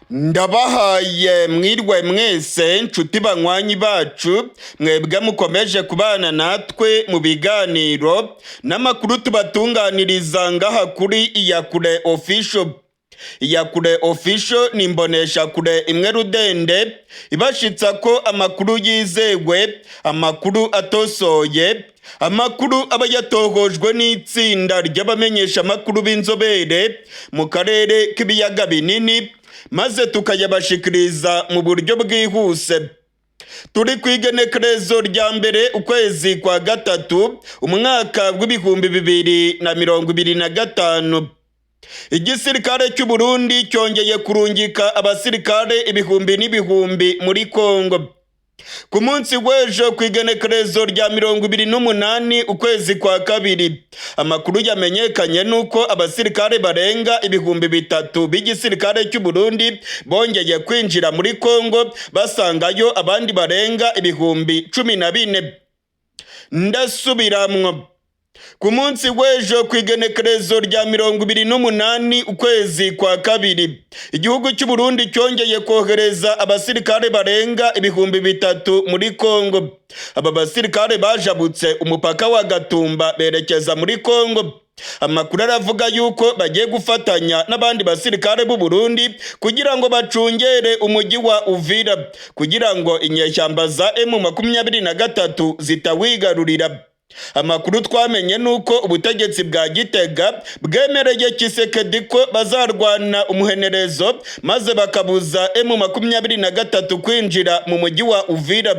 Ndabahaye mwirwe mwese, nshuti banywanyi bacu, mwebwe mukomeje kubana natwe mu biganiro n'amakuru tubatunganiriza ngaha kuri Iyakure Official. Iyakure Official ni imboneshakure imwe rudende ibashitsa ko amakuru yizewe, amakuru atosoye, amakuru aba yatohojwe n'itsinda ry'abamenyeshamakuru b'inzobere mu karere k'ibiyaga binini, maze tukayabashikiriza mu buryo bwihuse. Turi ku igenekerezo rya 1 ukwezi kwa 3, umwaka w'2025. Igisirikare cy'u Burundi cyongeye kurungika abasirikare ibihumbi n'ibihumbi muri Kongo. Ku munsi w'ejo, ku igenekerezo rya 28 ukwezi kwa 2, amakuru yamenyekanye nuko abasirikare barenga 3000 b'igisirikare cy'u Burundi bongeye kwinjira muri Kongo, basangayo abandi barenga 14,000. Ndasubiramwo: ku munsi w'ejo, ku igenekerezo rya 28 ukwezi kwa 2, igihugu cy'u Burundi cyongeye kohereza abasirikare barenga 3000 muri Kongo. Aba basirikare bajabutse umupaka wa Gatumba berekeza muri Kongo. Amakuru aravuga yuko bagiye gufatanya n'abandi basirikare b'u Burundi kugira ngo bacungere umujyi wa Uvira, kugira ngo inyeshyamba za M23 zitawigarurira. Amakuru twamenye nuko ubutegetsi bwa Gitega bwemereye Tshisekedi ko bazarwana umuhenerezo, maze bakabuza M23 kwinjira mu mujyi wa Uvira.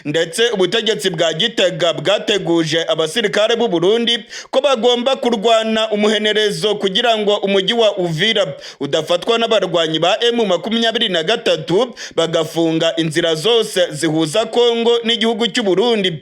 Ndetse ubutegetsi bwa Gitega bwateguje abasirikare b'u Burundi ko bagomba kurwana umuhenerezo kugira ngo umujyi wa Uvira udafatwa n'abarwanyi ba M23, bagafunga inzira zose zihuza Kongo n'igihugu cy'u Burundi.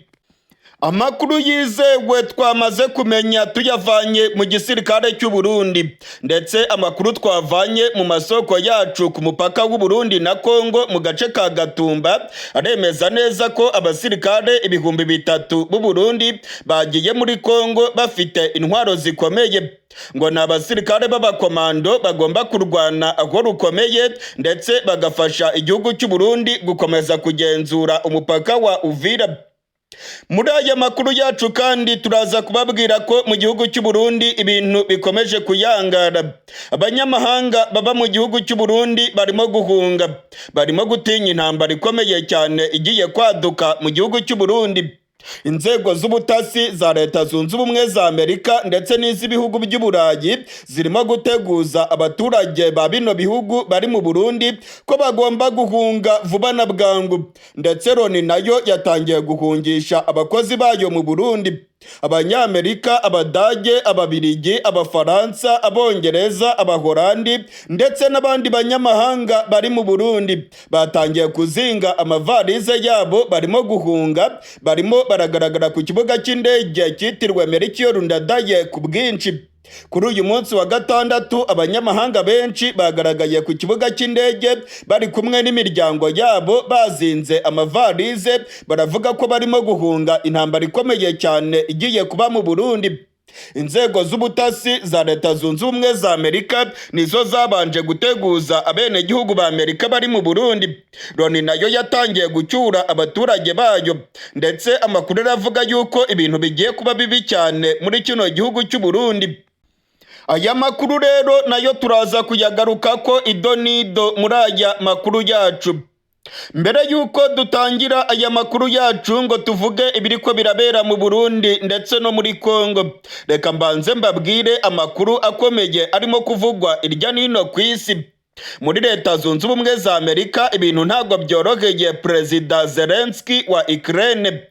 Amakuru yizewe twamaze kumenya tuyavanye mu gisirikare cy'u Burundi, ndetse amakuru twavanye mu masoko yacu ku mupaka w'u Burundi na Kongo mu gace ka Gatumba, aremeza neza ko abasirikare 3000 b'u Burundi bagiye muri Kongo bafite intwaro zikomeye. Ngo ni abasirikare b'abakomando bagomba kurwana aho rukomeye, ndetse bagafasha igihugu cy'u Burundi gukomeza kugenzura umupaka wa Uvira. Muri aya makuru yacu kandi turaza kubabwira ko mu gihugu cy'u Burundi ibintu bikomeje kuyangara. Abanyamahanga baba mu gihugu cy'u Burundi barimo guhunga, barimo gutinya intambara ikomeye cyane igiye kwaduka mu gihugu cy'u Burundi. Inzego z'ubutasi za Leta Zunze Ubumwe za Amerika ndetse n'iz'ibihugu by'Uburayi zirimo guteguza abaturage ba bino bihugu bari mu Burundi ko bagomba guhunga vuba na bwangu. Ndetse Loni nayo yatangiye guhungisha abakozi bayo mu Burundi. Abanyamerika, Abadage, Ababirigi, Abafaransa, Abongereza, Abahorandi ndetse n'abandi banyamahanga bari mu Burundi batangiye kuzinga amavarize yabo, barimo guhunga, barimo baragaragara ku kibuga cy'indege cyitiriwe Melchior Ndadaye ku bwinshi. Kuri uyu munsi wa gatandatu, abanyamahanga benshi bagaragaye ku kibuga cy'indege bari kumwe n'imiryango yabo, bazinze amavarize, baravuga ko barimo guhunga intambara ikomeye cyane igiye kuba mu Burundi. Inzego z'ubutasi za Leta Zunze Ubumwe za Amerika nizo zabanje guteguza abenegihugu ba Amerika bari mu Burundi. Loni nayo yatangiye gucyura abaturage bayo, ndetse amakuru aravuga yuko ibintu bigiye kuba bibi cyane muri kino gihugu cy'u Burundi. Aya makuru rero nayo turaza kuyagaruka ko ido n'ido muri aya makuru yacu. Mbere y'uko dutangira aya makuru yacu ngo tuvuge ibiriko birabera mu Burundi ndetse no muri Kongo, reka mbanze mbabwire amakuru akomeye arimo kuvugwa irya nino ku isi. Muri Leta Zunze Ubumwe za Amerika ibintu ntabwo byoroheye Perezida Zelensky wa Ukraine.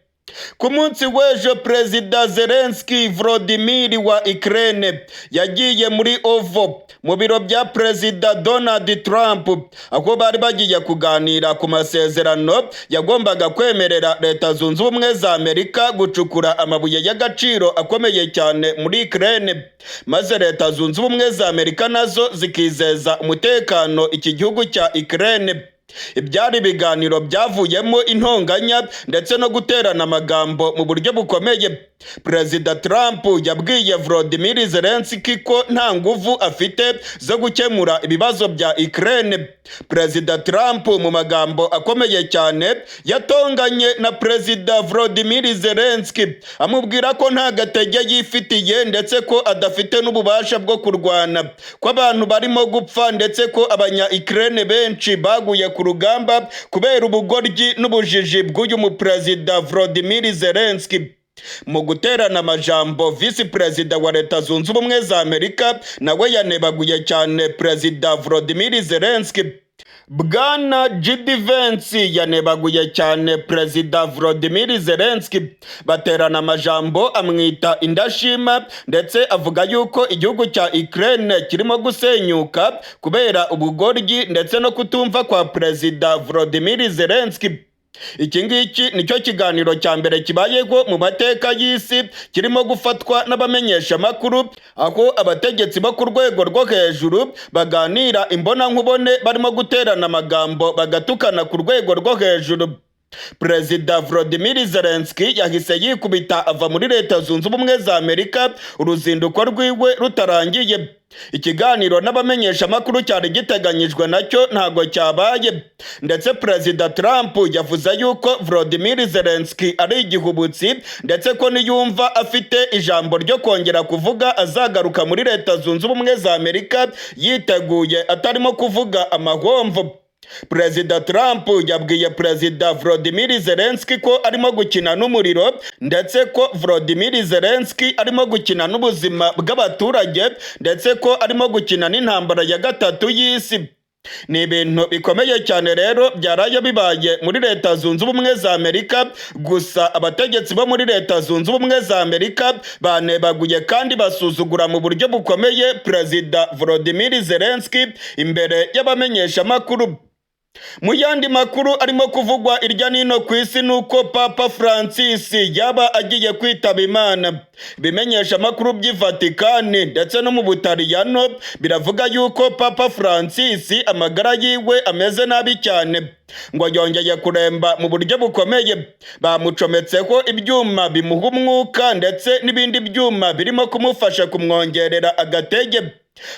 Ku munsi w'ejo, Perezida Zelensky Volodymyr wa Ukraine yagiye muri Oval, mu biro bya Perezida Donald Trump, aho bari bagiye kuganira ku masezerano yagombaga kwemerera Leta Zunze Ubumwe za Amerika gucukura amabuye y'agaciro akomeye cyane muri Ukraine, maze Leta Zunze Ubumwe za Amerika nazo zikizeza umutekano iki gihugu cya Ukraine. Ibyari ibiganiro byavuyemo intonganya ndetse no guterana amagambo mu buryo bukomeye. Perezida Trump yabwiye Volodymyr Zelensky ko nta nguvu afite zo gukemura ibibazo bya Ukraine. Perezida Trump mu magambo akomeye cyane yatonganye na Perezida Volodymyr Zelensky, amubwira ko nta gatege yifitiye, ndetse ko adafite n'ububasha bwo kurwana, ko abantu barimo gupfa, ndetse ko abanya Ukraine benshi baguye ku rugamba kubera ubugoryi n'ubujiji bw'uyu muperezida Volodymyr Zelensky. Mu guterana amajambo, Visi Perezida wa Leta Zunze Ubumwe za Amerika nawe yanebaguye cyane Perezida Volodymyr Zelensky. Bwana JD Vance yanebaguye cyane Perezida Volodymyr Zelensky, baterana amajambo, amwita indashima, ndetse avuga yuko igihugu cya Ukraine kirimo gusenyuka kubera ubugoryi ndetse no kutumva kwa Perezida Volodymyr Zelensky. Iki ngiki nicyo kiganiro cya mbere kibayeho mu mateka y'isi kirimo gufatwa n'abamenyeshamakuru, aho abategetsi bo ku rwego rwo hejuru baganira imbonankubone, barimo guterana amagambo, bagatukana ku rwego rwo hejuru. Perezida Volodymyr Zelensky yahise yikubita ava muri Leta Zunze Ubumwe za Amerika uruzinduko rwiwe rutarangiye. Ikiganiro n'abamenyeshamakuru cyari giteganyijwe nacyo ntago cyabaye. Ndetse Perezida Trump yavuze yuko Volodymyr Zelensky ari igihubutsi, ndetse ko niyumva afite ijambo ryo kongera kuvuga azagaruka muri Leta Zunze Ubumwe za Amerika yiteguye, atarimo kuvuga amahomvo. Perezida Trump yabwiye Perezida Volodymyr Zelensky ko arimo gukina n'umuriro, ndetse ko Volodymyr Zelensky arimo gukina n'ubuzima bw'abaturage, ndetse ko arimo gukina n'intambara ya gatatu y'isi. Ni ibintu bikomeye cyane rero byaraye bibaye muri Leta Zunze Ubumwe za Amerika. Gusa abategetsi bo muri Leta Zunze Ubumwe za Amerika banebaguye kandi basuzugura mu buryo bukomeye Perezida Volodymyr Zelensky imbere y'abamenyeshamakuru. Mu yandi makuru arimo kuvugwa irya nino ku isi, ni uko Papa Francis yaba agiye kwitaba Imana. Ibimenyesha amakuru by'i Vatikani ndetse no mu Butaliyano biravuga yuko Papa Francis amagara yiwe ameze nabi cyane, ngo yongeye kuremba mu buryo bukomeye. Bamucometseho ibyuma bimuha umwuka ndetse n'ibindi byuma birimo kumufasha kumwongerera agatege.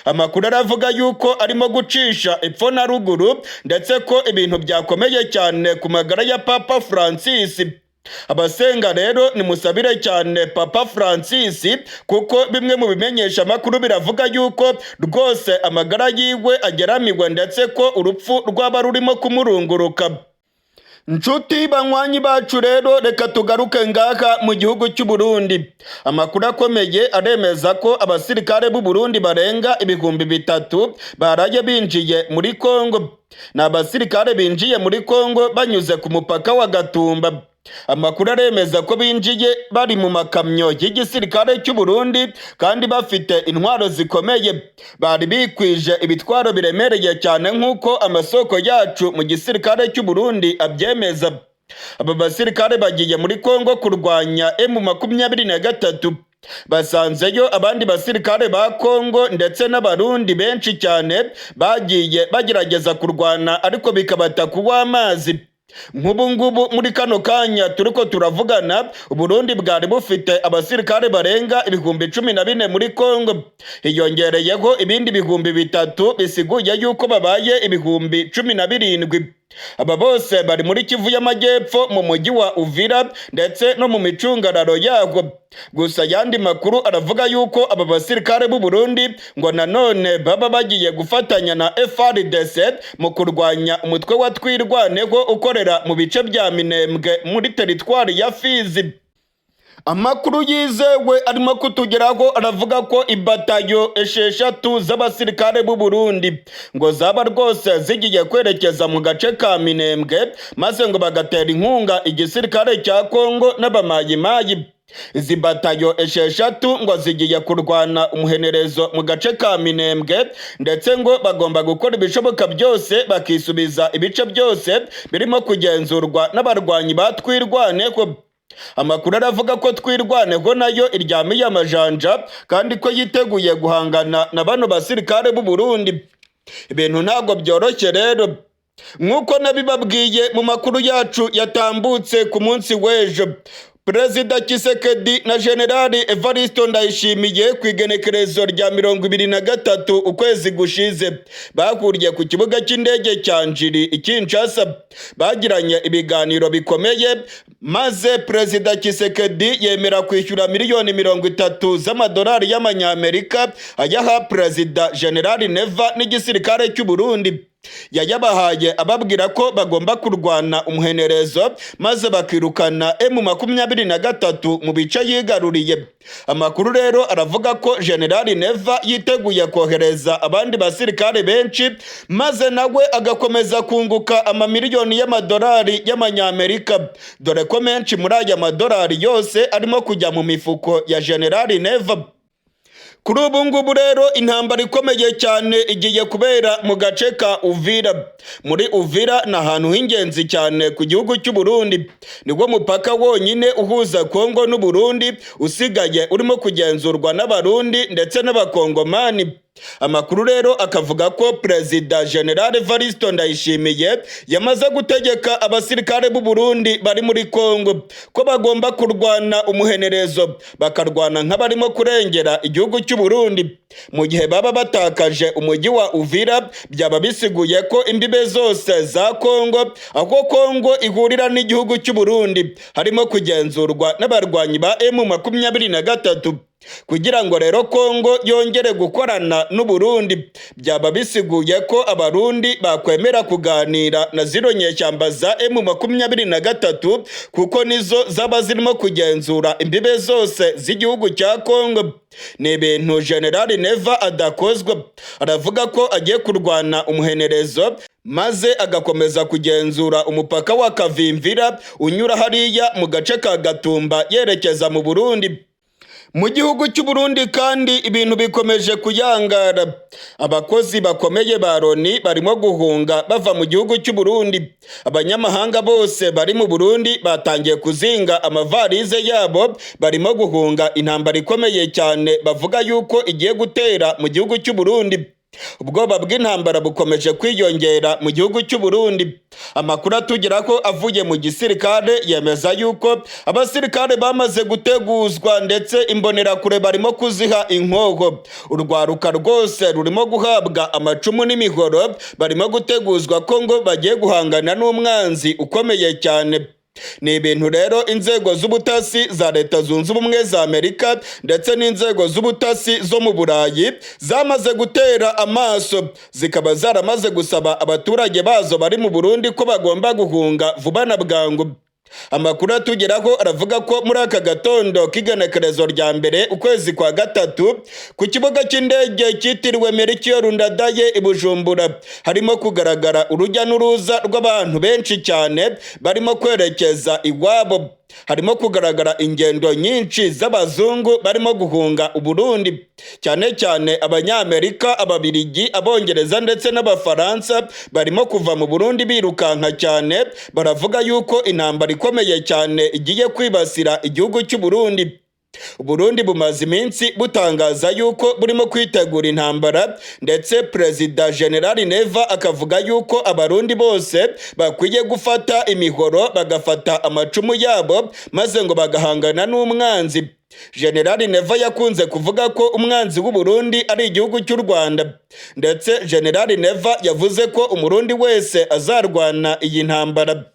Amakuru aravuga yuko arimo gucisha epfo na ruguru, ndetse ko ibintu byakomeye cyane ku magara ya Papa Francis. Abasenga rero, nimusabire cyane Papa Francis, kuko bimwe mu bimenyesha amakuru biravuga yuko rwose amagara yiwe ageramiwe, ndetse ko urupfu rwaba rurimo kumurunguruka. Nshuti banywanyi bacu rero, reka tugaruke ngaha mu gihugu cy'u Burundi. Amakuru akomeye aremeza ko abasirikare b'u Burundi barenga 3000 baraye binjiye muri Kongo. Ni abasirikare binjiye muri Kongo banyuze ku mupaka wa Gatumba. Amakuru aremeza ko binjiye bari mu makamyo y'igisirikare cy'u Burundi kandi bafite intwaro zikomeye. Bari bikwije ibitwaro biremereye cyane, nk'uko amasoko yacu mu gisirikare cy'u Burundi abyemeza. Aba basirikare bagiye muri Kongo kurwanya M23. Basanzeyo abandi basirikare ba Kongo ndetse n'Abarundi benshi cyane bagiye bagerageza kurwana, ariko bikabata kuw'amazi. Nk'ubu ngubu muri kano kanya turiko turavugana, Uburundi bwari bufite abasirikare barenga 14,000 muri Kongo, hiyongereyeho ibindi 3000, bisiguye yuko babaye 17,000. Aba bose bari muri Kivu y'Amajyepfo, mu mujyi wa Uvira ndetse no mu micungararo yago. Gusa ayandi makuru aravuga yuko aba basirikare b'u Burundi ngo nanone baba bagiye gufatanya na FARDC mu kurwanya umutwe wa Twirwaneho ukorera mu bice bya Minembwe muri teritwari ya Fizi. Amakuru yizewe arimo kutugeraho aravuga ko ibatayo 6 z'abasirikare b'u Burundi ngo zaba rwose zigiye kwerekeza mu gace ka Minembwe, maze ngo bagatera inkunga igisirikare cya Kongo n'abamayimayi. Izi batayo 6 ngo zigiye kurwana umuhenerezo mu gace ka Minembwe, ndetse ngo bagomba gukora ibishoboka byose bakisubiza ibice byose birimo kugenzurwa n'abarwanyi ba Twirwaneho. Amakuru aravuga ko Twirwaneho nayo iryamiye amajanja, kandi ko yiteguye guhangana na bano basirikare b'u Burundi. Ibintu ntabwo byoroshye rero. Nk'uko nabibabwiye mu makuru yacu yatambutse ku munsi w'ejo. Perezida Tshisekedi na Generali Evaristo Ndayishimiye ku igenekerezo rya 23 ukwezi gushize bahuriye ku kibuga cy'indege cya Njiri i Kinshasa, bagiranye ibiganiro bikomeye, maze Perezida Tshisekedi yemera kwishyura miliyoni 30 z'amadolari y'amanyamerika ayaha Perezida Generali Neva n'igisirikare cy'u Burundi. Yayabahaye ababwira ko bagomba kurwana umuhenerezo maze bakirukana M23 mu bice yigaruriye. Amakuru rero aravuga ko Generali Neva yiteguye kohereza abandi basirikare benshi, maze nawe agakomeza kunguka amamiliyoni y'amadolari y'amanyamerika, dore ko menshi muri aya madolari yose arimo kujya mu mifuko ya Generali Neva. Kuri ubu ngubu rero intambara ikomeye cyane igiye kubera mu gace ka Uvira. Muri Uvira ni ahantu h'ingenzi cyane ku gihugu cy'u Burundi, nibwo mupaka wonyine uhuza Kongo n'u Burundi usigaye urimo kugenzurwa n'Abarundi ndetse n'Abakongomani. Amakuru rero akavuga ko Perezida General Evaristo Ndayishimiye yamaze gutegeka abasirikare b'u Burundi bari muri Kongo ko bagomba kurwana umuhenerezo, bakarwana nk'abarimo kurengera igihugu cy'u Burundi. Mu gihe baba batakaje umujyi wa Uvira, byaba bisiguye ko imbibe zose za Kongo, aho Kongo ihurira n'igihugu cy'u Burundi, harimo kugenzurwa n'abarwanyi ba M23. Kugira ngo rero Kongo yongere gukorana n'u Burundi, byaba bisiguye ko Abarundi bakwemera kuganira na zino nyeshyamba za M23, kuko nizo zaba zirimo kugenzura imbibe zose z'igihugu cya Kongo. Ni ibintu General Neva adakozwa, aravuga ko agiye kurwana umuhenerezo maze agakomeza kugenzura umupaka wa Kavimvira unyura hariya mu gace ka Gatumba yerekeza mu Burundi. Mu gihugu cy'u Burundi kandi ibintu bikomeje kuyangara. Abakozi bakomeye ba Loni barimo guhunga bava mu gihugu cy'u Burundi. Abanyamahanga bose bari mu Burundi batangiye kuzinga amavarize yabo, barimo guhunga intambara ikomeye cyane bavuga yuko igiye gutera mu gihugu cy'u Burundi. Ubwoba bw'intambara bukomeje kwiyongera mu gihugu cy'u Burundi. Amakuru atugeraho avuye mu gisirikare yemeza yuko abasirikare bamaze guteguzwa, ndetse imbonerakure barimo kuziha inkoho. Urwaruka rwose rurimo guhabwa amacumu n'imihoro, barimo guteguzwa ko ngo bagiye guhangana n'umwanzi ukomeye cyane. Ni ibintu rero inzego z'ubutasi za Leta Zunze Ubumwe za Amerika ndetse n'inzego z'ubutasi zo mu Burayi zamaze gutera amaso, zikaba zaramaze gusaba abaturage bazo bari mu Burundi ko bagomba guhunga vuba na bwangu. Amakuru atugeraho aravuga ko muri aka gatondo k'igenekerezo rya 1 ukwezi kwa 3, ku kibuga cy'indege cyitiriwe Melchior Ndadaye i Bujumbura harimo kugaragara urujya n'uruza rw'abantu benshi cyane barimo kwerekeza iwabo. Harimo kugaragara ingendo nyinshi z'abazungu barimo guhunga Uburundi, cyane cyane Abanyamerika, Ababirigi, Abongereza ndetse n'Abafaransa barimo kuva mu Burundi birukanka cyane. Baravuga yuko intambara ikomeye cyane igiye kwibasira igihugu cy'u Burundi. Burundi bumaze iminsi butangaza yuko burimo kwitegura intambara, ndetse Perezida General Neva akavuga yuko Abarundi bose bakwiye gufata imihoro, bagafata amacumu yabo, maze ngo bagahangana n'umwanzi. General Neva yakunze kuvuga ko umwanzi w'u Burundi ari igihugu cy'u Rwanda, ndetse General Neva yavuze ko Umurundi wese azarwana iyi ntambara.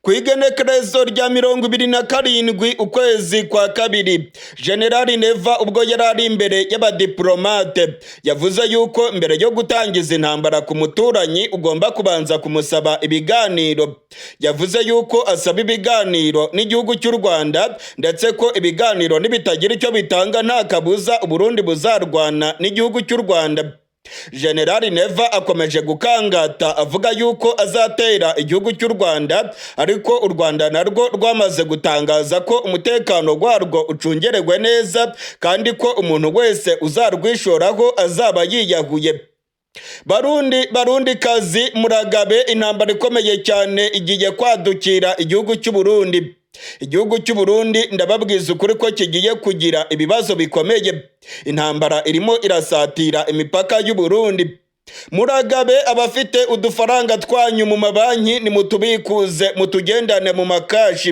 Ku igenekerezo rya 27 ukwezi kwa 2, General Neva ubwo yari ari imbere y'abadiplomate yavuze yuko mbere yo gutangiza intambara ku muturanyi ugomba kubanza kumusaba ibiganiro. Yavuze yuko asaba ibiganiro n'igihugu cy'u Rwanda, ndetse ko ibiganiro nibitagira icyo bitanga nta kabuza Uburundi buzarwana n'igihugu cy'u Rwanda. General Neva akomeje gukangata avuga yuko azatera igihugu cy'u Rwanda, ariko u Rwanda narwo rwamaze gutangaza ko umutekano warwo ucungerewe neza, kandi ko umuntu wese uzarwishoraho azaba yiyahuye. Barundi, Barundi kazi, muragabe, intambara ikomeye cyane igiye kwadukira igihugu cy'u Burundi. Igihugu cy'u Burundi ndababwiza ukuri ko kigiye kugira ibibazo bikomeye. Intambara irimo irasatira imipaka y'u Burundi. Muragabe, abafite udufaranga twanyu mu mabanki nimutubikuze, mutugendane mu ma cash.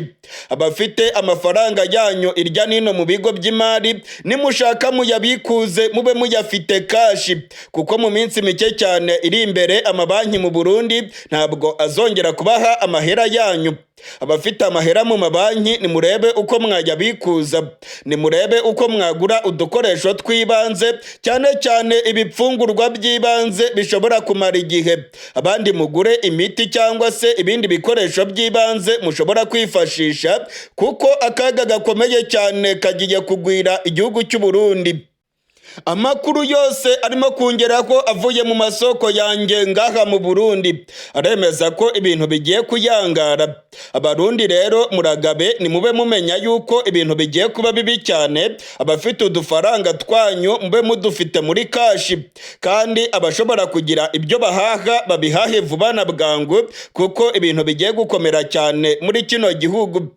Abafite amafaranga yanyu irya nino mu bigo by'imari, nimushaka muyabikuze, mube muyafite cash, kuko mu minsi mike cyane iri imbere amabanki mu Burundi ntabwo azongera kubaha amahera yanyu. Abafite amahera mu mabanki, nimurebe uko mwayabikuza, nimurebe uko mwagura udukoresho tw'ibanze, cyane cyane ibifungurwa by'ibanze bishobora kumara igihe. Abandi mugure imiti cyangwa se ibindi bikoresho by'ibanze mushobora kwifashisha, kuko akaga gakomeye cyane kagiye kugwira igihugu cy'u Burundi. Amakuru yose arimo kongeraho avuye mu masoko yanjye ngaha mu Burundi aremeza ko ibintu bigiye kuyangara. Abarundi rero muragabe, nimube mumenya yuko ibintu bigiye kuba bibi cyane. Abafite udufaranga twanyu mube mudufite muri cash, kandi abashobora kugira ibyo bahaha babihahe vuba na bwangu, kuko ibintu bigiye gukomera cyane muri kino gihugu.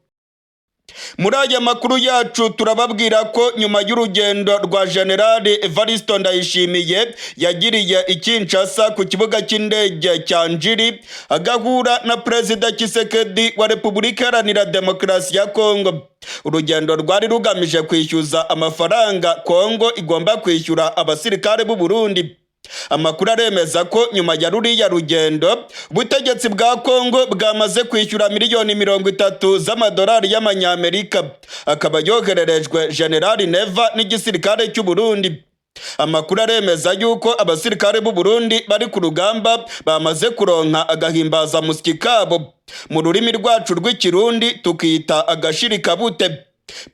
Muri aya makuru yacu turababwira ko nyuma y'urugendo rwa Generali Evaristo Ndayishimiye yagiriye i Kinshasa ku kibuga cy'indege cya Njiri, agahura na Perezida Tshisekedi wa Repubulika Iharanira Demokarasi ya Kongo, urugendo rwari rugamije kwishyuza amafaranga Kongo igomba kwishyura abasirikare b'u Burundi. Amakuru aremeza ko nyuma ya ruriya rugendo ubutegetsi bwa Kongo bwamaze kwishyura miliyoni 30 z'amadolari y'amanyamerika, akaba yohererejwe Generali Neva n'igisirikare cy'u Burundi. Amakuru aremeza yuko abasirikare b'u Burundi bari ku rugamba bamaze kuronka agahimbazamusyi kabo, mu rurimi rwacu rw'Ikirundi tukita agashirikabute.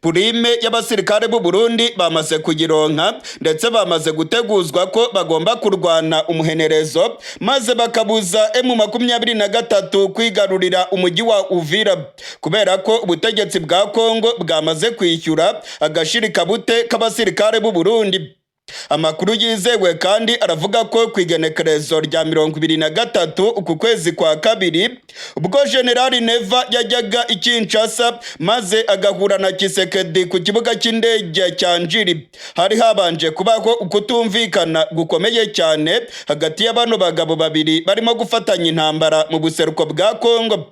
Prime y'abasirikare b'u Burundi bamaze kuyironka, ndetse bamaze guteguzwa ko bagomba kurwana umuhenerezo maze bakabuza M23 kwigarurira umujyi wa Uvira, kubera ko ubutegetsi bwa Kongo bwamaze kwishyura agashirikabute k'abasirikare b'u Burundi. Amakuru yizewe kandi aravuga ko ku igenekerezo rya 23 uku kwezi kwa kabiri, ubwo Generali Neva yajyaga i Kinshasa maze agahura na Tshisekedi ku kibuga cy'indege cya Njiri, hari habanje kubaho ukutumvikana gukomeye cyane hagati ya bano bagabo babiri barimo gufatanya intambara mu buseruko bwa Kongo.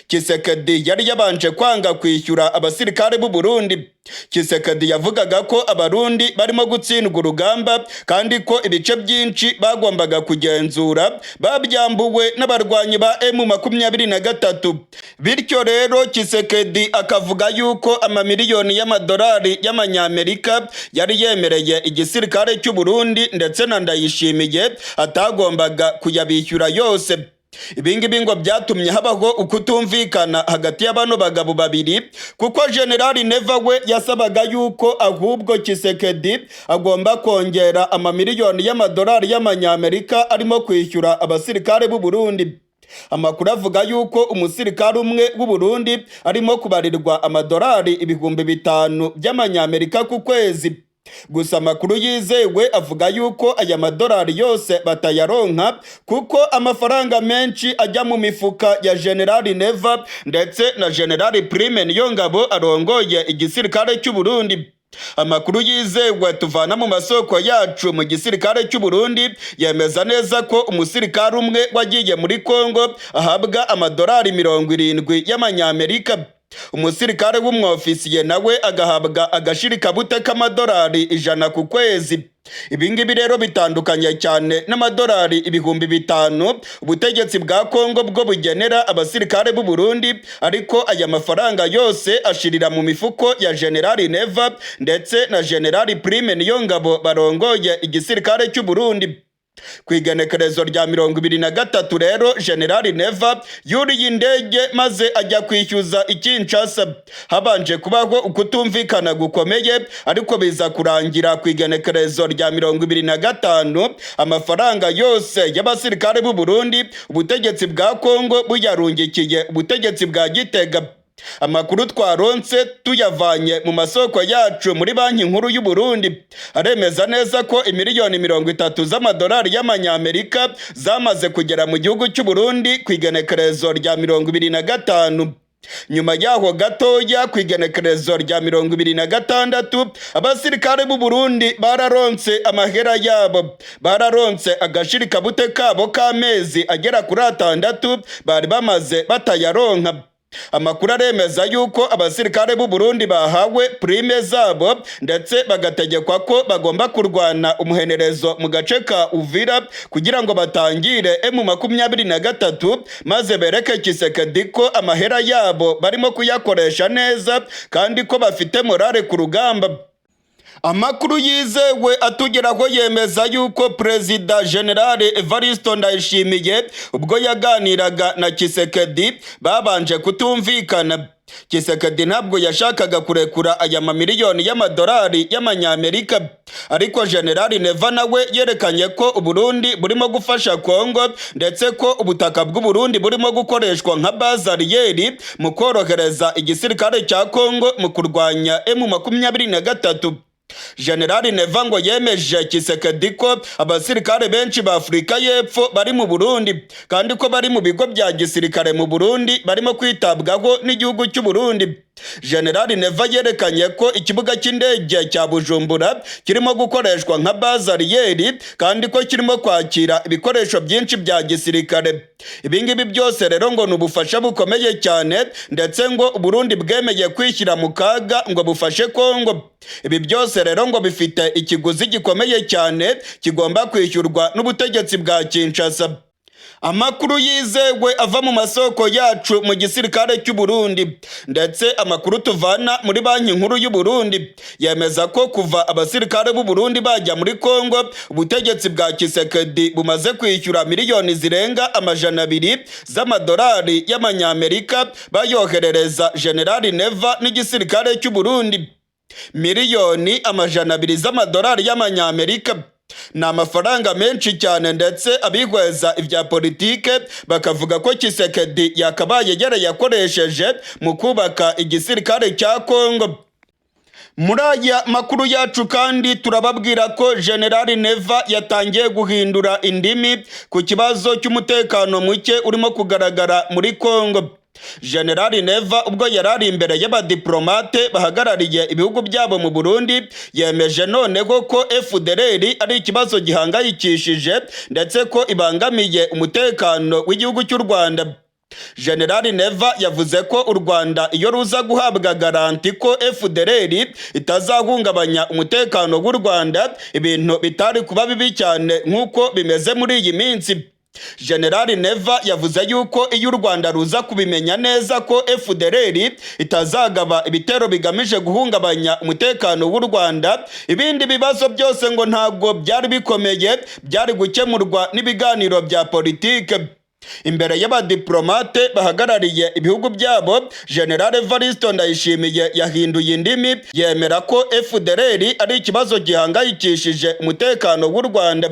Tshisekedi yari yabanje kwanga kwishyura abasirikare b'u Burundi. Tshisekedi yavugaga ko Abarundi barimo gutsindwa urugamba, kandi ko ibice byinshi bagombaga kugenzura babyambuwe n'abarwanyi ba M23. Bityo rero Tshisekedi akavuga yuko amamiliyoni y'amadolari y'amanyamerika yari yemereye igisirikare cy'u Burundi ndetse na Ndayishimiye atagombaga kuyabishyura yose. Ibingibi ngo byatumye habaho ukutumvikana hagati ya bano bagabo babiri, kuko Generali Neva we yasabaga yuko ahubwo Tshisekedi agomba kongera amamiliyoni y'amadolari y'amanyamerika arimo kwishyura abasirikare b'u Burundi. Amakuru avuga yuko umusirikare umwe w'u Burundi arimo kubarirwa amadolari 5000 by'amanyamerika ku kwezi. Gusa amakuru yizewe avuga yuko aya madolari yose batayaronka, kuko amafaranga menshi ajya mu mifuka ya Generali Neva ndetse na Generali Prime Niyongabo arongoye igisirikare cy'u Burundi. Amakuru yizewe tuvana mu masoko yacu mu gisirikare cy'u Burundi yemeza neza ko umusirikare umwe wagiye muri Kongo ahabwa amadolari 70 y'amanyamerika, umusirikare w'umwofisiye nawe agahabwa agashirikabute k'amadolari 100 ku kwezi. Ibi ngibi rero bitandukanye cyane n'amadolari 5000 ubutegetsi bwa Kongo bwo bugenera abasirikare b'u Burundi, ariko aya mafaranga yose ashirira mu mifuko ya Generali Neva ndetse na Generali Prime Niyongabo barongoye igisirikare cy'u Burundi. Ku igenekerezo rya 23 rero, Generali Neva yuriye indege maze ajya kwishyuza i Kinshasa. Habanje kubaho ukutumvikana gukomeye, ariko biza kurangira ku igenekerezo rya 25 amafaranga yose y'abasirikare b'u Burundi ubutegetsi bwa Kongo buyarungikiye ubutegetsi bwa Gitega. Amakuru twaronse tuyavanye mu masoko yacu muri Banki Nkuru y'u Burundi aremeza neza ko imiliyoni 30 z'amadolari y'amanyamerika zamaze kugera mu gihugu cy'u Burundi ku igenekerezo rya 25. Nyuma yaho gatoya, ku igenekerezo rya 26, abasirikare b'u Burundi bararonse amahera yabo, bararonse agashirikabute kabo k'amezi agera kuri 6 bari bamaze batayaronka. Amakuru aremeza yuko abasirikare b'u Burundi bahawe prime zabo, ndetse bagategekwa ko bagomba kurwana umuhenerezo mu gace ka Uvira kugira ngo batangire M23, maze bereke Tshisekedi ko amahera yabo barimo kuyakoresha neza kandi ko bafite morale ku rugamba. Amakuru yizewe atugeraho yemeza yuko Perezida General Evaristo Ndayishimiye, ubwo yaganiraga na Tshisekedi, babanje kutumvikana. Tshisekedi ntabwo yashakaga kurekura aya mamiliyoni y'amadolari y'amanyamerika, ariko General Neva nawe yerekanye ko Uburundi burimo gufasha Kongo, ndetse ko ubutaka bw'Uburundi burimo gukoreshwa nka base arrière mu korohereza igisirikare cya Kongo mu kurwanya M23. General Neva ngo yemeje Tshisekedi ko abasirikare benshi ba Afurika y'Epfo bari mu Burundi, kandi ko bari mu bigo bya gisirikare mu Burundi barimo kwitabwaho n'igihugu cy'u Burundi. General Neva yerekanye ko ikibuga cy'indege cya Bujumbura kirimo gukoreshwa nka base arrière, kandi ko kirimo kwakira ibikoresho byinshi bya gisirikare. Ibi ngibi byose rero ngo ni ubufasha bukomeye cyane, ndetse ngo Burundi bwemeye kwishyira mu kaga ngo bufashe Kongo. Ibi byose rero ngo bifite ikiguzi gikomeye cyane kigomba kwishyurwa n'ubutegetsi bwa Kinshasa. Amakuru yizewe ava mu masoko yacu mu gisirikare cy'u Burundi, ndetse amakuru tuvana muri Banki Nkuru y'u Burundi, yemeza ko kuva abasirikare b'u Burundi bajya muri Kongo, ubutegetsi bwa Tshisekedi bumaze kwishyura miliyoni zirenga 200 z'amadolari y'amanyamerika, bayoherereza General Neva n'igisirikare cy'u Burundi. Miliyoni 200 z'amadolari y'amanyamerika ni amafaranga menshi cyane, ndetse abihweza ibya politike bakavuga ko Tshisekedi yakabaye yarayakoresheje mu kubaka igisirikare cya Kongo. Muri aya makuru yacu kandi turababwira ko General Neva yatangiye guhindura indimi ku kibazo cy'umutekano muke urimo kugaragara muri Kongo. General Neva, ubwo yari ari imbere y'abadiplomate bahagarariye ibihugu byabo mu Burundi, yemeje noneho ko FDLR ari ikibazo gihangayikishije, ndetse ko ibangamiye umutekano w'igihugu cy'u Rwanda. General Neva yavuze ko u Rwanda iyo ruza guhabwa garantie ko FDLR itazahungabanya umutekano w'u Rwanda, ibintu bitari kuba bibi cyane nk'uko bimeze muri iyi minsi. General Neva yavuze yuko iyo u Rwanda ruza kubimenya neza ko FDLR itazagaba ibitero bigamije guhungabanya umutekano w'u Rwanda, ibindi bibazo byose ngo ntabwo byari bikomeye, byari gukemurwa n'ibiganiro bya politike. Imbere y'abadiplomate bahagarariye ibihugu byabo, General Evaristo Ndayishimiye yahinduye indimi, yemera ko FDLR ari ikibazo gihangayikishije umutekano w'u Rwanda.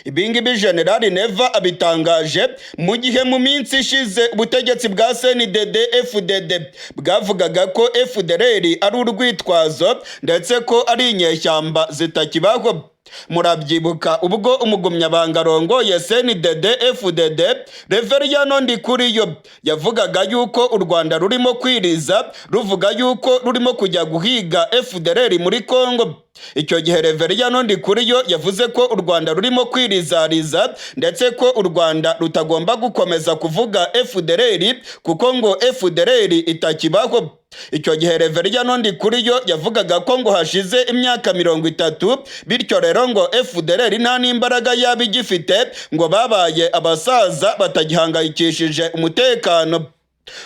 Ibingibi General Neva abitangaje mu gihe mu minsi ishize ubutegetsi bwa CNDD FDD bwavugaga ko FDLR ari urwitwazo, ndetse ko ari inyeshyamba zitakibaho. Murabyibuka ubwo umugumyabanga arongoye CNDD FDD, Reveriyano Ndikuriyo, yavugaga yuko u Rwanda rurimo kwiriza ruvuga yuko rurimo kujya guhiga FDLR muri Congo. Icyo gihe Reveriyano Ndikuriyo yavuze ko u Rwanda rurimo kwirizariza, ndetse ko u Rwanda rutagomba gukomeza kuvuga FDLR kuko ngo FDLR itakibaho. Icyo gihe Reveriyano Ndikuriyo yavugaga ko ngo hashize imyaka 30, bityo rero ngo FDLR nta n'imbaraga yaba igifite, ngo babaye abasaza batagihangayikishije umutekano.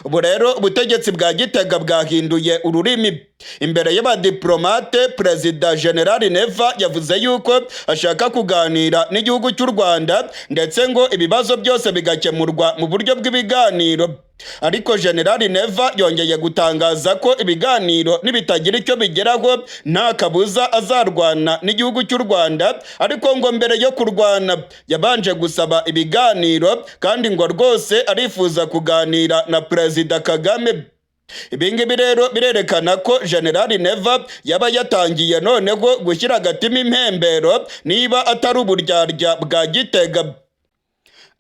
Ubu rero ubutegetsi bwa Gitega bwahinduye ururimi. Imbere y'abadiplomate, Perezida General Neva yavuze yuko ashaka kuganira n'igihugu cy'u Rwanda, ndetse ngo ibibazo byose bigakemurwa mu buryo bw'ibiganiro. Ariko General Neva yongeye gutangaza ko ibiganiro nibitagira icyo bigeraho, nta kabuza azarwana n'igihugu cy'u Rwanda. Ariko ngo mbere yo kurwana yabanje gusaba ibiganiro, kandi ngo rwose arifuza kuganira na Perezida Kagame. Ibingibi rero birerekana ko General Neva yaba yatangiye noneho gushyira agatima impembero, niba atari uburyarya bwa Gitega.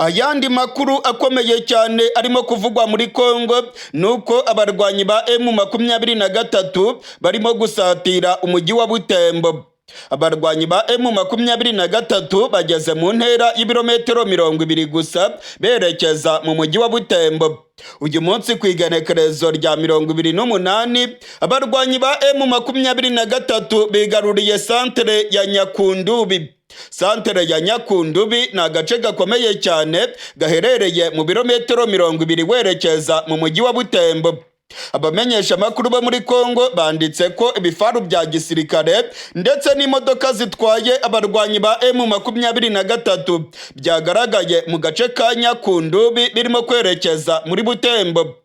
Ayandi makuru akomeye cyane arimo kuvugwa muri Kongo ni uko abarwanyi ba M23 barimo gusatira umujyi wa Butembo. Abarwanyi ba M23 bageze mu ntera y'ibirometero 20 gusa berekeza mu mujyi wa Butembo. Uyu munsi ku igenekerezo rya 28, abarwanyi ba M23 bigaruriye santere ya Nyakundubi. Santere ya Nyakundubi ni agace gakomeye cyane gaherereye mu birometero 20 werekeza mu mujyi wa Butembo. Abamenyesha amakuru bo muri Kongo banditse ko ibifaru bya gisirikare ndetse n'imodoka zitwaye abarwanyi ba M23 byagaragaye mu gace ka Nyakundubi birimo kwerekeza muri Butembo.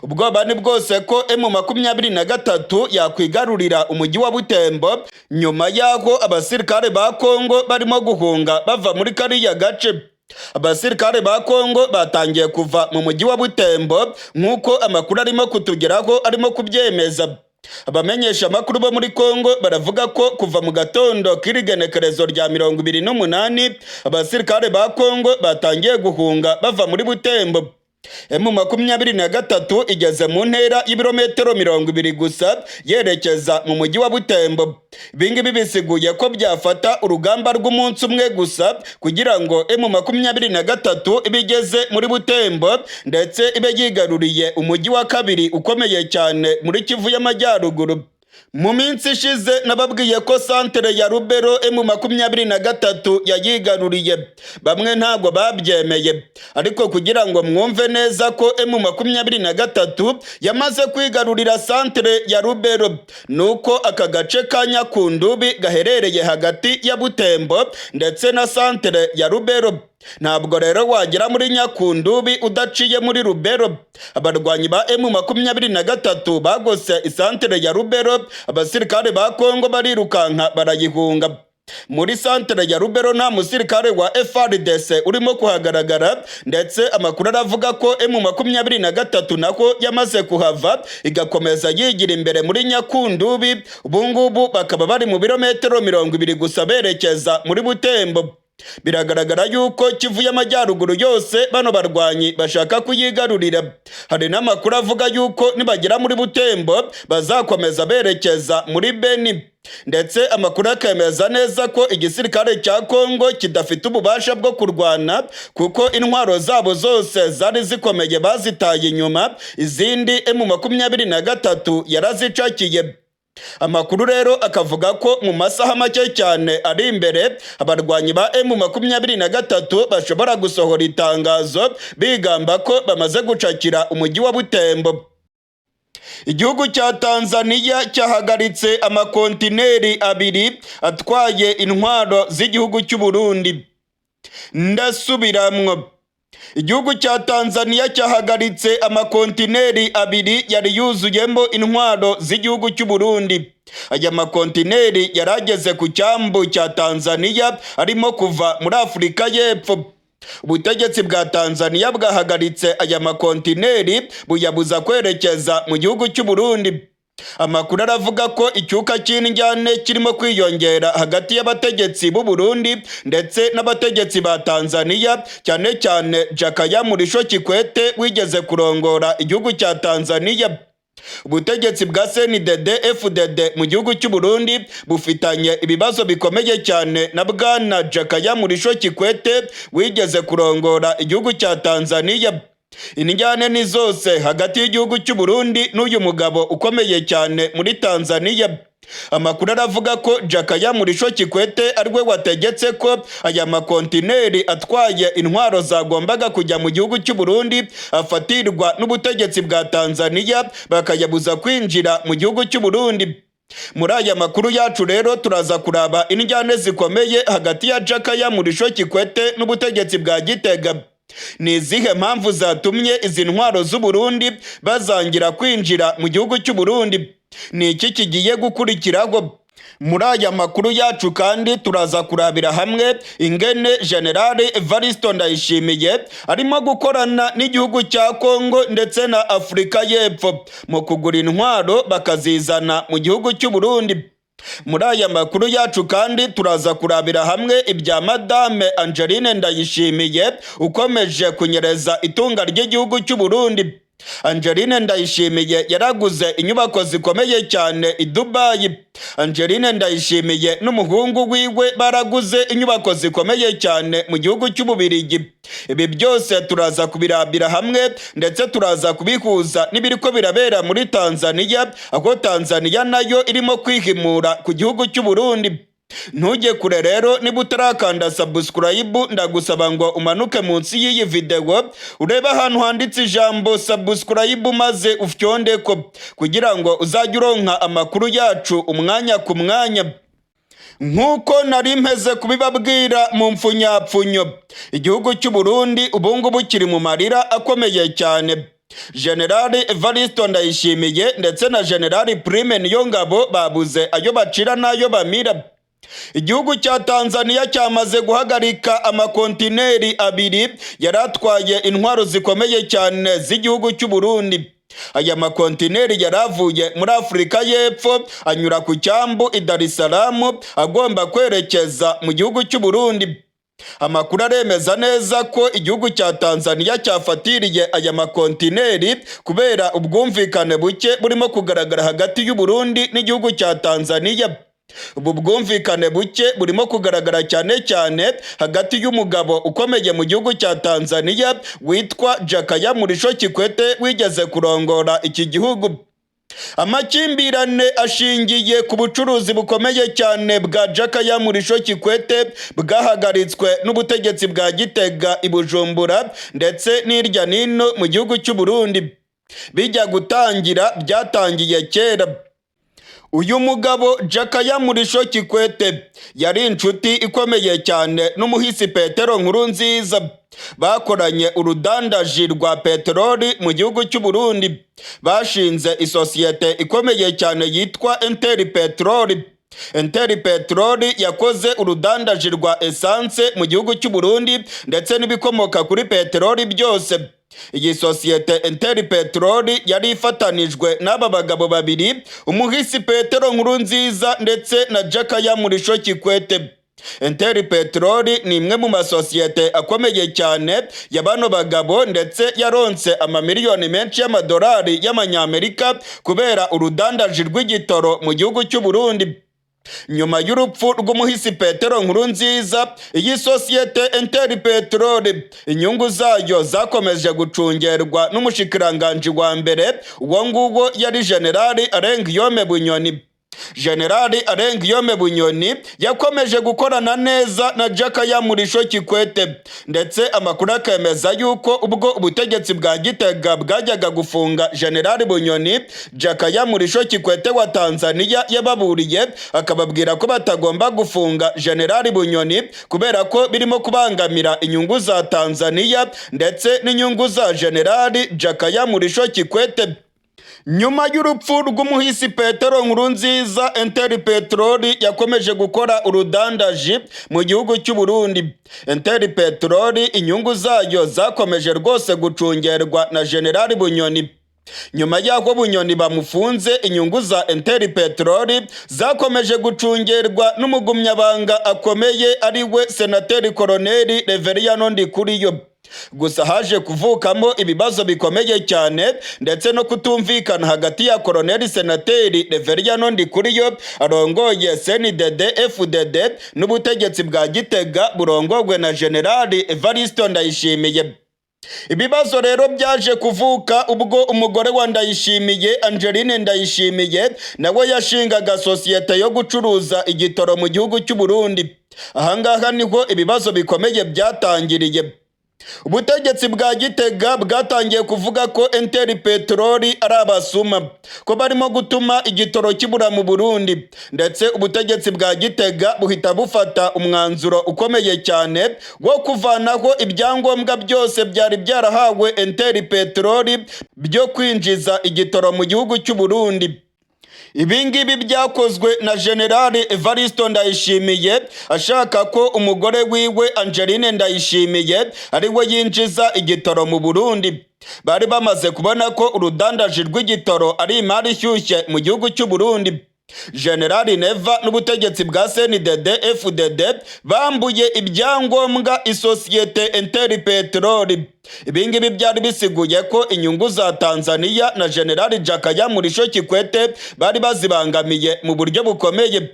Ubwoba ni bwose ko M23 yakwigarurira umujyi wa Butembo nyuma y'aho abasirikare ba Kongo barimo guhunga bava muri kariya gace. Abasirikare ba Kongo batangiye kuva mu mujyi wa Butembo nk'uko amakuru arimo kutugeraho arimo kubyemeza. Abamenyesha amakuru bo muri Kongo baravuga ko kuva mu gatondo k'iri genekerezo rya 28, abasirikare ba Kongo batangiye guhunga bava muri Butembo. M23 igeze mu ntera y'ibirometero 20 gusa yerekeza mu mujyi wa Butembo. Ibingibi bisiguye ko byafata urugamba rw'umunsi umwe gusa kugira ngo M23 ibe igeze muri Butembo ndetse ibe yigaruriye umujyi wa kabiri ukomeye cyane muri Kivu y'Amajyaruguru. Mu minsi ishize nababwiye ko santere ya Rubero M23 yayigaruriye. Bamwe ntabwo babyemeye, ariko kugira ngo mwumve neza ko M23 yamaze kwigarurira santere ya Rubero, nuko aka gace ka Nyakundubi gaherereye hagati ya Butembo ndetse na santere ya Rubero. Ntabwo rero wagera muri Nyakundubi udaciye muri Rubero. Abarwanyi ba M23 bagose isantere ya Rubero, abasirikare ba Kongo barirukanka barayihunga. Muri santere ya Rubero nta musirikare wa FARDC urimo kuhagaragara, ndetse amakuru aravuga ko M23 nako yamaze kuhava igakomeza yigira imbere muri Nyakundubi. Ubungubu bakaba bari mu birometero 20 gusa berekeza muri Butembo. Biragaragara yuko Kivu y'Amajyaruguru yose bano barwanyi bashaka kuyigarurira. Hari n'amakuru avuga yuko nibagera muri Butembo bazakomeza berekeza muri Beni, ndetse amakuru akemeza neza ko igisirikare cya Kongo kidafite ububasha bwo kurwana kuko intwaro zabo zose zari zikomeye bazitaye inyuma, izindi M23 yarazicakiye. Amakuru rero akavuga ko mu masaha make cyane ari imbere abarwanyi ba M23 bashobora gusohora itangazo bigamba ko bamaze gucakira umujyi wa Butembo. Igihugu cya Tanzania cyahagaritse amakontineri 2 atwaye intwaro z'igihugu cy'u Burundi. Ndasubiramwo. Igihugu cya Tanzania cyahagaritse amakontineri 2 yari yuzuyemo intwaro z'igihugu cy'u Burundi. Aya makontineri yarageze ku cyambu cya Tanzania arimo kuva muri Afurika y'Epfo. Ubutegetsi bwa Tanzania bwahagaritse aya makontineri buyabuza kwerekeza mu gihugu cy'u Burundi. Amakuru aravuga ko icyuka cy'indyane kirimo kwiyongera hagati y'abategetsi b'u Burundi ndetse n'abategetsi ba Tanzania, cyane cyane Jakaya Mrisho Kikwete wigeze kurongora igihugu cya Tanzania. Ubutegetsi bwa CNDD FDD mu gihugu cy'u Burundi bufitanye ibibazo bikomeye cyane na bwana Jakaya Mrisho Kikwete wigeze kurongora igihugu cya Tanzania. Indyane ni zose hagati y'igihugu cy'u Burundi n'uyu mugabo ukomeye cyane muri Tanzania. Amakuru aravuga ko Jakaya Mrisho Kikwete ariwe wategetse ko aya makontineri atwaye intwaro zagombaga kujya mu gihugu cy'u Burundi afatirwa n'ubutegetsi bwa Tanzania bakayabuza kwinjira mu gihugu cy'u Burundi. Muri aya makuru yacu rero turaza kuraba indyane zikomeye hagati ya Jakaya Mrisho Kikwete n'ubutegetsi bwa Gitega. Ni izihe mpamvu zatumye izi ntwaro z'u Burundi bazangira kwinjira mu gihugu cy'u Burundi? Ni iki kigiye gukurikiraho? Muri aya makuru yacu kandi turaza kurabira hamwe ingene General Evaristo Ndayishimiye arimo gukorana n'igihugu cya Kongo ndetse na Afurika y'Epfo mu kugura intwaro bakazizana mu gihugu cy'u Burundi. Muri aya makuru yacu kandi turaza kurabira hamwe ibya Madame Angeline Ndayishimiye ukomeje kunyereza itunga ry'igihugu cy'u Burundi. Angeline Ndayishimiye yaraguze inyubako zikomeye cyane i Dubai. Angeline Ndayishimiye n'umuhungu wiwe baraguze inyubako zikomeye cyane mu gihugu cy'Ububirigi. Ibi byose turaza kubirabira hamwe, ndetse turaza kubihuza n'ibiriko birabera muri Tanzania, aho Tanzania nayo irimo kwihimura ku gihugu cy'u Burundi. Ntujye kure rero, niba utarakanda subscribe, ndagusaba ngo umanuke munsi y'iyi video urebe ahantu handitse ijambo "subscribe", maze ufyondeko kugira ngo uzajye uronka amakuru yacu umwanya ku mwanya. Nk'uko nari mpeze kubibabwira mu mfunyapfunyo, igihugu cy'u Burundi ubu ngubu kiri mu marira akomeye cyane. Generali Evaristo Ndayishimiye ndetse na Generali Prime Niyongabo babuze ayo bacira n'ayo bamira. Igihugu cya Tanzania cyamaze guhagarika amakontineri 2 yari atwaye intwaro zikomeye cyane z'igihugu cy'u Burundi. Aya makontineri yari avuye muri Afurika y'Epfo, anyura ku cyambu i Dar es Salaam, agomba kwerekeza mu gihugu cy'u Burundi. Amakuru aremeza neza ko igihugu cya Tanzania cyafatiriye aya makontineri kubera ubwumvikane buke burimo kugaragara hagati y'u Burundi n'igihugu cya Tanzania. Ubu bwumvikane buke burimo kugaragara cyane cyane hagati y'umugabo ukomeye mu gihugu cya Tanzania witwa Jakaya Mrisho Kikwete, wigeze kurongora iki gihugu. Amakimbirane ashingiye ku bucuruzi bukomeye cyane bwa Jakaya Mrisho Kikwete bwahagaritswe n'ubutegetsi bwa Gitega i Bujumbura ndetse n'irya nino mu gihugu cy'u Burundi. Bijya gutangira, byatangiye kera. Uyu mugabo Jakaya Mrisho Kikwete yari inshuti ikomeye cyane n'umuhisi Petero Nkurunziza. Bakoranye urudandaji rwa peteroli mu gihugu cy'u Burundi. Bashinze isosiyete ikomeye cyane yitwa Enteri Peteroli. Enteri Peteroli yakoze urudandaji rwa essence mu gihugu cy'u Burundi ndetse n'ibikomoka kuri peteroli byose. Iyi sosiyete Enteri Peteroli yari ifatanijwe n'aba bagabo babiri, umuhisi Petero Nkurunziza ndetse na Jakaya Mrisho Kikwete. Enteri Peteroli ni imwe mu masosiyete akomeye cyane ya bano bagabo, ndetse yaronse amamiliyoni menshi y'amadolari y'amanyamerika kubera urudandaji rw'igitoro mu gihugu cy'u Burundi. Nyuma y'urupfu rw'umuhisi Petero Nkurunziza, iyi sosiyete Enteri Peteroli inyungu zayo zakomeje gucungerwa n'umushikiranganji wa mbere. Uwo nguwo yari Generali Alain Guillaume Bunyoni. Generali Alain Guillaume Bunyoni yakomeje gukorana neza na Jakaya Mrisho Kikwete, ndetse amakuru akemeza yuko ubwo ubutegetsi bwa Gitega bwajyaga gufunga Generali Bunyoni, Jakaya Mrisho Kikwete wa Tanzania yababuriye, akababwira ko batagomba gufunga Generali Bunyoni kubera ko birimo kubangamira inyungu za Tanzania ndetse n'inyungu za Generali Jakaya Mrisho Kikwete. Nyuma y'urupfu rw'umuhisi Petero Nkurunziza, Enteri Peteroli yakomeje gukora urudandaji mu gihugu cy'u Burundi. Enteri Peteroli inyungu zayo zakomeje rwose gucungerwa na Generali Bunyoni. Nyuma y'aho Bunyoni bamufunze, inyungu za Enteri Peteroli zakomeje gucungerwa n'umugumyabanga akomeye, ari we Senateri Koroneli Reveriyano Ndikuriyo. Gusa haje kuvukamo ibibazo bikomeye cyane ndetse no kutumvikana hagati ya Koroneli Senateri Reveriyano Ndikuriyo arongoye CNDD FDD n'ubutegetsi bwa Gitega burongogwe na Generali Evaristo Ndayishimiye. Ibibazo rero byaje kuvuka ubwo umugore wa Ndayishimiye, Angeline Ndayishimiye, nawe yashingaga sosiyete yo gucuruza igitoro mu gihugu cy'u Burundi. Ahangaha niho ibibazo bikomeye byatangiriye. Ubutegetsi bwa Gitega bwatangiye kuvuga ko Enteri Peteroli ari abasuma, ko barimo gutuma igitoro kibura mu Burundi, ndetse ubutegetsi bwa Gitega buhita bufata umwanzuro ukomeye cyane wo kuvanaho ibyangombwa byose byari byarahawe Enteri Peteroli byo kwinjiza igitoro mu gihugu cy'u Burundi. Ibi ngibi byakozwe na Generali Evaristo Ndayishimiye ashaka ko umugore wiwe Angeline Ndayishimiye ari we yinjiza igitoro mu Burundi. Bari bamaze kubona ko urudandaji rw'igitoro ari imari ishyushye mu gihugu cy'u Burundi. Generali Neva n'ubutegetsi bwa CNDD FDD bambuye ibyangombwa isosiyete Interpetrol. Ibingibi byari bisiguye ko inyungu za Tanzania na Generali Jakaya Mrisho Kikwete bari bazibangamiye mu buryo bukomeye.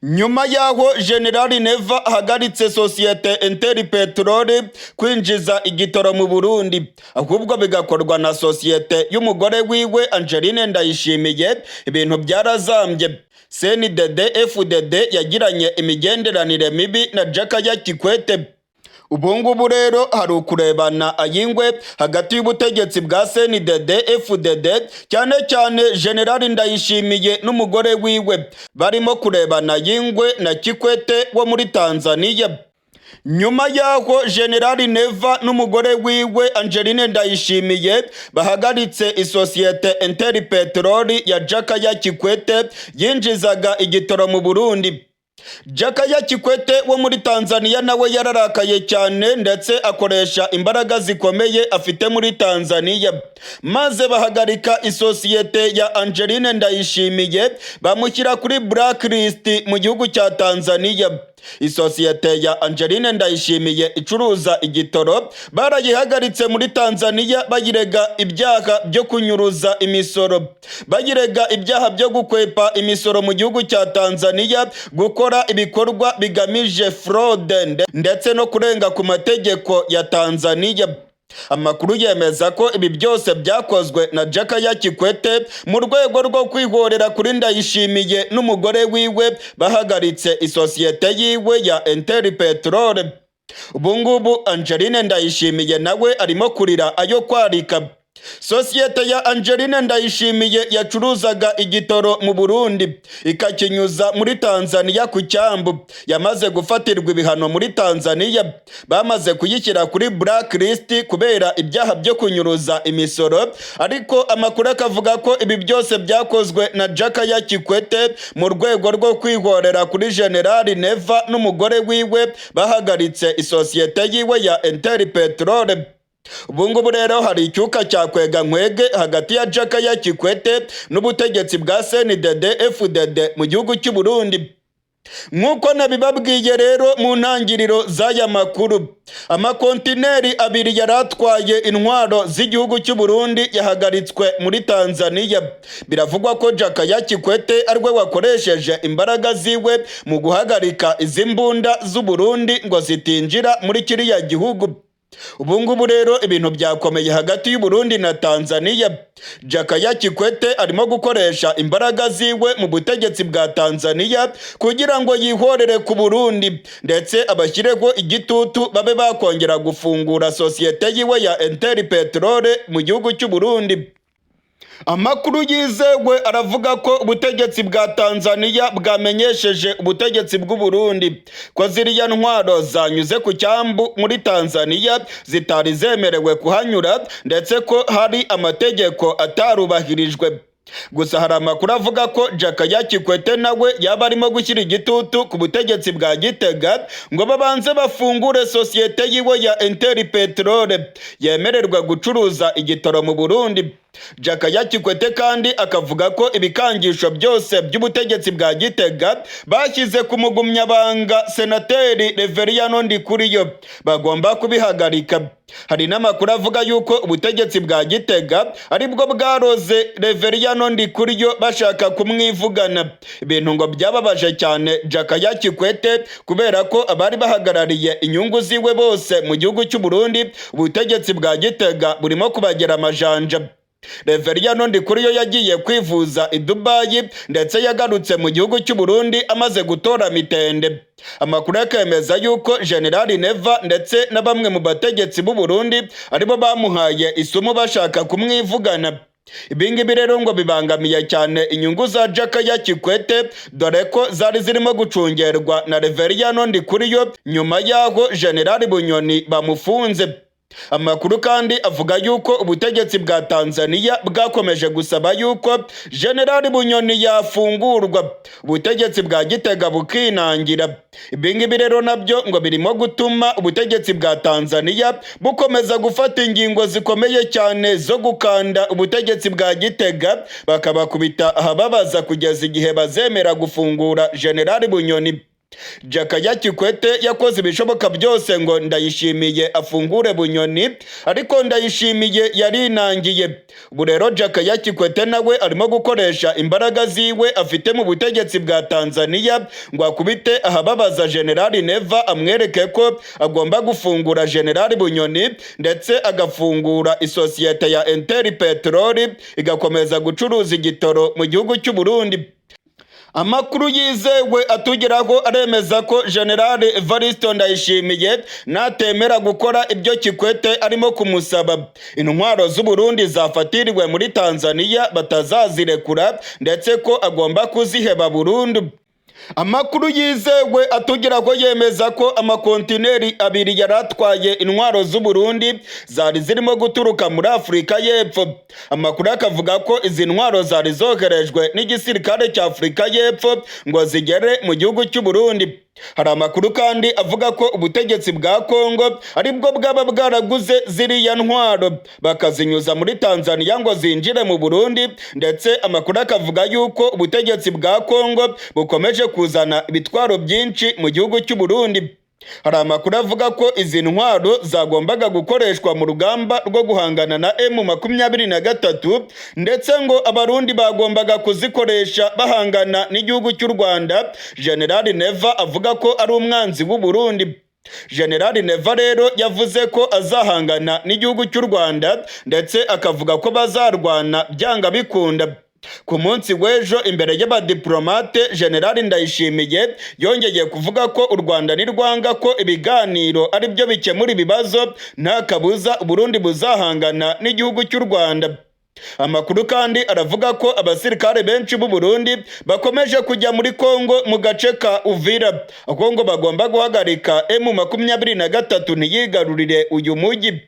Nyuma y'aho Generali Neva ahagaritse sosiyete Interpetrol kwinjiza igitoro mu Burundi, ahubwo bigakorwa na sosiyete y'umugore wiwe Angeline Ndayishimiye, ibintu byarazambye. CNDD FDD yagiranye imigenderanire mibi na Jakaya Kikwete. Ubu ngubu rero hari ukurebana ayingwe hagati y'ubutegetsi bwa CNDD FDD, cyane cyane Generali Ndayishimiye n'umugore wiwe, barimo kurebana ayingwe na Kikwete wo muri Tanzania. Nyuma y'aho Generali Neva n'umugore wiwe Angeline Ndayishimiye bahagaritse isosiyete Interpetrol ya Jakaya Kikwete yinjizaga igitoro mu Burundi, Jakaya Kikwete wo muri Tanzania nawe yararakaye cyane, ndetse akoresha imbaraga zikomeye afite muri Tanzania, maze bahagarika isosiyete ya Angeline Ndayishimiye, bamushyira kuri blacklist mu gihugu cya Tanzania. Isosiyete ya Angeline Ndayishimiye icuruza igitoro barayihagaritse muri Tanzania, bayirega ibyaha byo kunyuruza imisoro, bayirega ibyaha byo gukwepa imisoro mu gihugu cya Tanzania, gukora ibikorwa bigamije fraude ndetse no kurenga ku mategeko ya Tanzania. Amakuru yemeza ko ibi byose byakozwe na Jakaya Kikwete mu rwego rwo kwihorera kuri Ndayishimiye n'umugore wiwe bahagaritse isosiyete yiwe ya Interpetrol. Ubu ngubu Angeline Ndayishimiye nawe arimo kurira ayo kwarika. Sosiyete ya Angeline Ndayishimiye yacuruzaga igitoro mu Burundi ikakinyuza muri Tanzania ku cyambu yamaze gufatirwa ibihano muri Tanzania. Bamaze kuyishyira kuri blacklist kubera ibyaha byo kunyuruza imisoro, ariko amakuru akavuga ko ibi byose byakozwe na Jakaya Kikwete mu rwego rwo kwihorera kuri Generali Neva n'umugore wiwe bahagaritse isosiyete yiwe ya Interpetrol. Ubu ngubu rero hari icyuka cya kwega nkwege hagati ya Jakaya Kikwete n'ubutegetsi bwa CNDD FDD mu gihugu cy'u Burundi. Nk'uko nabibabwiye rero mu ntangiriro z'aya makuru, amakontineri abiri yari atwaye intwaro z'igihugu cy'u Burundi yahagaritswe muri Tanzania. Biravugwa ko Jakaya Kikwete ariwe wakoresheje imbaraga ziwe mu guhagarika izi mbunda z'u Burundi ngo zitinjira muri kiriya gihugu. Ubu ngubu rero ibintu byakomeye hagati y'u Burundi na Tanzania. Jakaya Kikwete arimo gukoresha imbaraga ziwe mu butegetsi bwa Tanzania kugira ngo yihorere ku Burundi, ndetse abashyireho igitutu babe bakongera gufungura sosiyete yiwe ya Interpetrol mu gihugu cy'u Burundi. Amakuru yizewe aravuga ko ubutegetsi bwa Tanzania bwamenyesheje ubutegetsi bw'u Burundi ko ziriya ntwaro zanyuze ku cyambu muri Tanzania zitari zemerewe kuhanyura, ndetse ko hari amategeko atarubahirijwe. Gusa hari amakuru avuga ko Jakaya Kikwete nawe yaba arimo gushyira igitutu ku butegetsi bwa Gitega ngo babanze bafungure sosiyete yiwe ya Interpetrol yemererwa gucuruza igitoro mu Burundi. Jakaya Kikwete kandi akavuga ko ibikangisho byose by'ubutegetsi bwa Gitega bashyize ku mugumyabanga Senateri Reveriyano Ndikuriyo bagomba kubihagarika. Hari n'amakuru avuga yuko ubutegetsi bwa Gitega aribwo bwaroze Reveriyano Ndikuriyo bashaka kumwivugana, ibintu ngo byababaje cyane Jakaya Kikwete, kubera ko abari bahagarariye inyungu ziwe bose mu gihugu cy'u Burundi ubutegetsi bwa Gitega burimo kubagera amajanja. Reveriyano Ndikuriyo yagiye kwivuza i Dubayi, ndetse yagarutse mu gihugu cy'u Burundi amaze gutora mitende. Amakuru akemeza yuko Generali Neva ndetse na bamwe mu bategetsi b'u Burundi aribo bamuhaye isumu bashaka kumwivugana. Ibingibi rero ngo bibangamiye cyane inyungu za Jakaya Kikwete, dore ko zari zirimo gucungerwa na Reveriyano Ndikuriyo nyuma y'aho Generali Bunyoni bamufunze. Amakuru kandi avuga yuko ubutegetsi bwa Tanzania bwakomeje gusaba yuko Generali Bunyoni yafungurwa, ubutegetsi bwa Gitega bukinangira. Ibi ngibi rero nabyo ngo birimo gutuma ubutegetsi bwa Tanzania bukomeza gufata ingingo zikomeye cyane zo gukanda ubutegetsi bwa Gitega, bakabakubita ahababaza kugeza igihe bazemera gufungura Generali Bunyoni. Jakaya Kikwete yakoze ibishoboka byose ngo Ndayishimiye afungure Bunyoni, ariko Ndayishimiye yarinangiye. Ubu rero Jakaya Kikwete nawe arimo gukoresha imbaraga ziwe afite mu butegetsi bwa Tanzania ngo akubite ahababaza Generali Neva, amwereke ko agomba gufungura Generali Bunyoni, ndetse agafungura isosiyete ya Inter Petrol igakomeza gucuruza igitoro mu gihugu cy'u Burundi. Amakuru yizewe atugeraho aremeza ko General Evaristo Ndayishimiye natemera gukora ibyo Kikwete arimo kumusaba, intwaro z'u Burundi zafatiriwe muri Tanzania batazazirekura, ndetse ko agomba kuziheba burundu. Amakuru yizewe atugeraho yemeza ko amakontineri abiri yari atwaye intwaro z'u Burundi zari zirimo guturuka muri Afurika y'Epfo. Amakuru akavuga ko izi ntwaro zari zoherejwe n'igisirikare cya Afurika y'Epfo ngo zigere mu gihugu cy'u Burundi. Hari amakuru kandi avuga ko ubutegetsi bwa Kongo aribwo bwaba bwaraguze ziriya ntwaro, bakazinyuza muri Tanzania ngo zinjire mu Burundi, ndetse amakuru akavuga yuko ubutegetsi bwa Kongo bukomeje kuzana ibitwaro byinshi mu gihugu cy'u Burundi. Hari amakuru avuga ko izi ntwaro zagombaga gukoreshwa mu rugamba rwo guhangana na M23, ndetse ngo Abarundi bagombaga kuzikoresha bahangana n'igihugu cy'u Rwanda. General Neva avuga ko ari umwanzi w'u Burundi. General Neva rero yavuze ko azahangana n'igihugu cy'u Rwanda, ndetse akavuga ko bazarwana byanga bikunda. Ku munsi w'ejo, imbere y'abadiplomate, General Ndayishimiye yongeye kuvuga ko u Rwanda nirwanga ko ibiganiro ari byo bikemura ibibazo, nta kabuza Burundi buzahangana n'igihugu cy'u Rwanda. Amakuru kandi aravuga ko abasirikare benshi b'u Burundi bakomeje kujya muri Kongo mu gace ka Uvira, aho ngo bagomba guhagarika M23 ntiyigarurire uyu mujyi.